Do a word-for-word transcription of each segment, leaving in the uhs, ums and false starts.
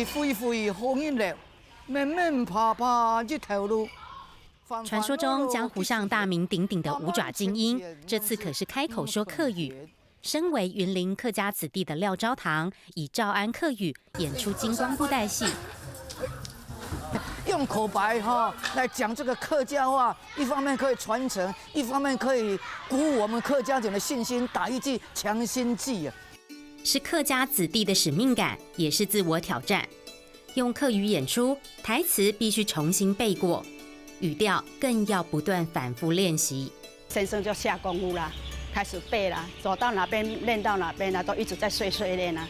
飞飞好日了，慢慢爬爬日头路。传说中江湖上大名鼎鼎的五爪精英，这次可是开口说客语。身为云林客家子弟的廖昭堂，以詔安客语演出金光布袋戏。用口白哈来讲这个客家话，一方面可以传承，一方面可以鼓舞我们客家人的信心，打一剂强心剂啊。是客家子弟的使命感，也是自我挑战。用客语演出，台词必须重新背过，语调更要不断反复练习。先生就下功夫啦，开始背啦，走到哪边练到哪边啦，都一直在碎碎练啊。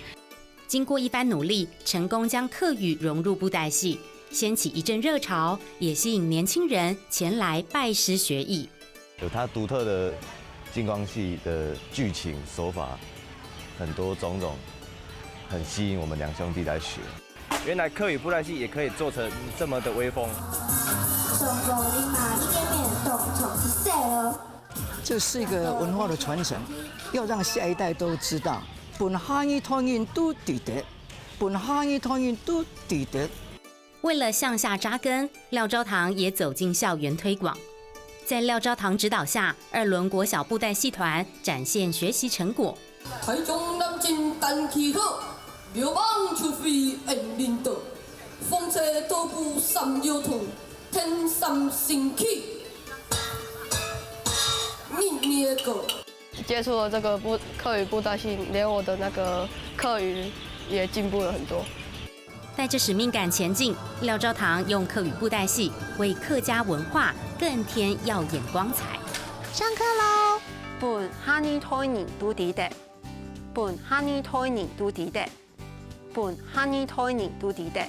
经过一番努力，成功将客语融入布袋戏，掀起一阵热潮，也吸引年轻人前来拜师学艺。有它独特的金光戏的剧情手法，很多种种，很吸引我们两兄弟来学。原来客语布袋戏也可以做成这么的威风。上个禮拜已經變動從一細咯。这是一个文化的传承，要让下一代都知道，分下二代人都知得，分下二代人都知得。为了向下扎根，廖昭堂也走进校园推广。在廖昭堂指导下，二轮国小布袋戏团展现学习成果。台中南京单起好，流亡出飞人民的，风吹豆腐三六桶，天上升起，秘密的歌。接触了这个布客语布袋戏，连我的那个客语也进步了很多。带着使命感前进，廖昭堂用客语布袋戏为客家文化更添耀眼光彩。上课喽！分下二代人都知得，分下二代人都知得，分下二代人都知得。